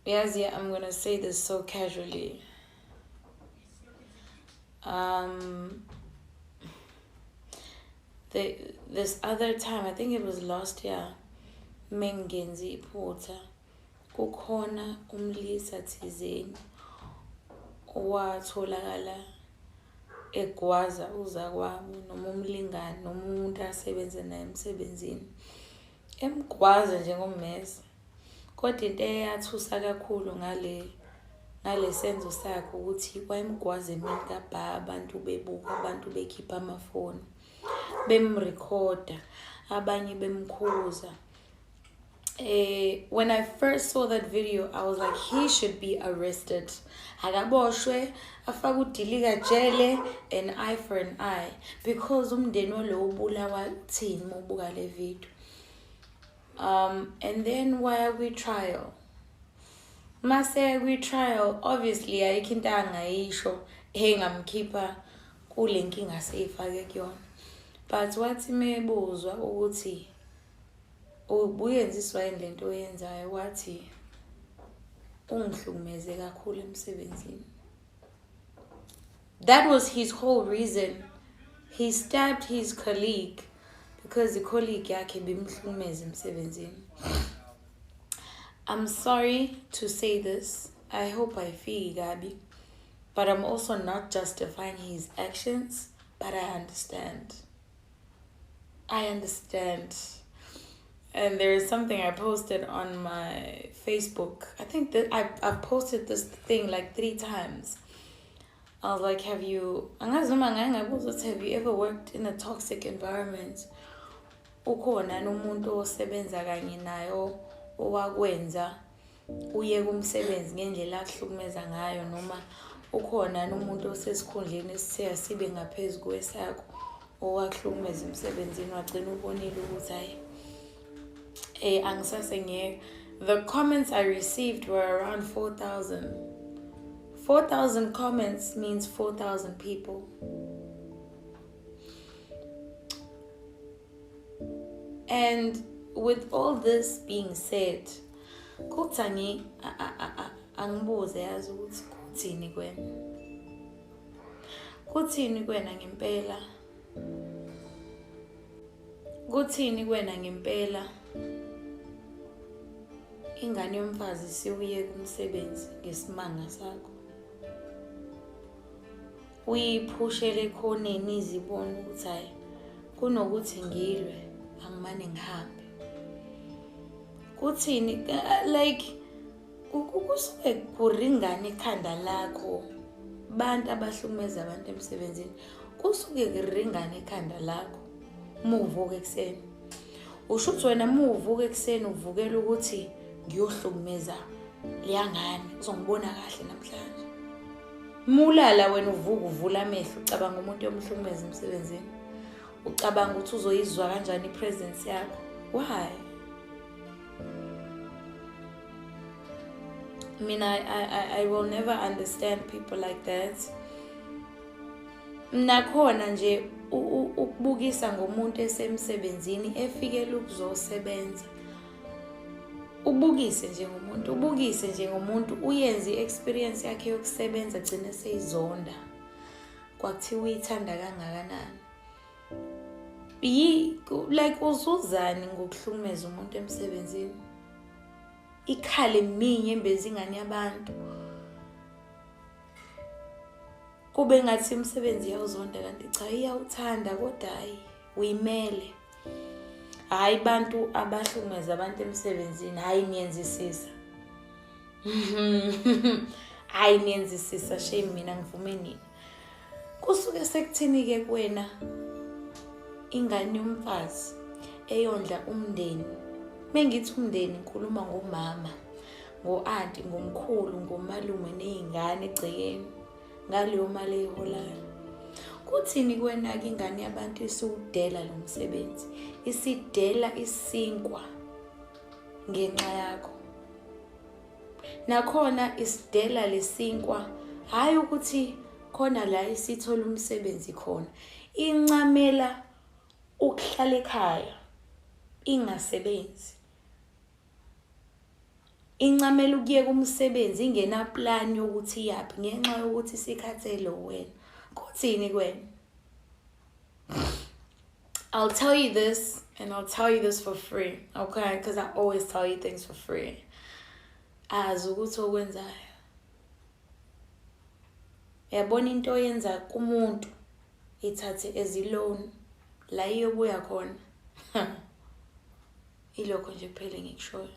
Yazi, I'm gonna say this so casually. Um, the, this other time, I think it was last year, mengenzi iphutha, kukhona umlisa thizeni owatholakala egwaza uzakwabo noma umlingani noma umuntu asebenze naye emsebenzini emgwaza nje ngommese. Kodwa into eyathusa kakhulu ngale ngale senzo sakhe ukuthi wayemgwaza emini kabha abantu bebuka abantu bekhipha amafoni bemrekhoda abanye bemkhuza. When I first saw that video, I was like, he should be arrested. Akaboshwe, afake udilika jele, an eye for an eye. Because umndeni walo ubulawa uthini uma ubuka le video. And then waya kwi-trial. Mase kwi-trial, obviously ayikho into angayisho engamkhipha kule nkinga aseyifake kuyona. But wathi mebuzwa ukuthi ubuyenziswa yini lento oyenzayo, wathi ungihlukumeze kakhulu emsebenzini. That was his whole reason. He stabbed his colleague because i-colleague yakhe bimhlukumeza emsebenzini. I'm sorry to say this. I hope ayifiki kabi. But I'm also not justifying his actions, but I understand. I understand. And there is something I posted on my Facebook. I think that I've posted this thing like 3 times. I was like, have you, angazi noma ngake ngabuza ukuthi, have you ever worked in a toxic environment? Ukhona umuntu osebenza kanye nayo owakwenza uye kumsebenzi ngendlela akuhlukumeza ngayo, noma ukhona umuntu osesikhundleni esithe asibe ngaphezu kwesakho owakuhlukumeza emsebenzini wagcina ubonile ukuthi hayi angisase ngiyeke. The comments I received were around 4,000. 4,000 comments means 4,000 people. And with all this being said, kuthi angibuze yazi ukuthi kuthini kuwena? Kuthini kuwena ngempela? Kuthini kuwena ngempela? Ingane yomfazi siwuye kumsebenzi ngesimanga sakho. Uyiphushele ekhoneni izibona ukuthi hayi kunokuthi ngilwe angimane ngihambe. Kuthini like kusuke kuringana ikhanda lakho bantu abahlukumeza abantu emsebenzini, kusuke kuringana ikhanda lakho uma uvuka ekuseni. Usho ukuthi wena uma uvuka ekuseni uvukela ukuthi ngiyohlukumeza leya ngane, uzongibona kahle namhlanje. Mulala wena uvuka uvula amehlo ucabanga umuntu yomhlukumeza emsebenzini, ucabanga ukuthi uzoyizwa kanjani i-presence yakho. Why? I mean, I will never understand people like that. Nakhona nje ukubukisa ngomuntu esemsebenzini efikela ukuzosebenza. Ubukise nje ngomuntu, ubukise nje ngomuntu, uyenze i-experience yakhe yokusebenza gcine seyizonda. Kwakuthiwa uyithanda kangakanani. Like uzuzani ngokuhlukumeza umuntu emsebenzini? Ikhale minye embezi ingane yabantu. Kube ngathi umsebenzi iyawuzonda kanti cha iyawuthanda, kodwa hayi uyimele. Hayi bantu abahlukumeza abantu emsebenzini, hayi niyenzisisa. Hayi niyenzisisa, shame mina ngivume nina. Kusuke sekuthini ke kuwena ingane yomfazi eyondla umndeni? Mengithi umndeni ngikhuluma ngomama, ngo-anti, ngomkhulu, ngomalume nezingane egcekeni ngaleyo mali eyiholayo. Kuthini kuwena-ke ingane yabantu isiwudela lo msebenzi, isidela isinkwa ngenxa yakho? Nakhona isidela lesinkwa, hhayi ukuthi khona la isithola umsebenzi khona, incamela ukuhlala ekhaya ingasebenzi. Incamela ukuyeka umsebenzi ingena-plan yokuthi iyaphi ngenxa yokuthi isikhathele wena. Kuthini kuwena? I'll tell you this, and I'll tell you this for free, okay? Because I always tell you things for free. Azi ukuthi okwenzayo. Yabona into oyenza kumuntu, ithathe as i-loan la iyobuya khona. Ilokho nje kuphela engikushoyo.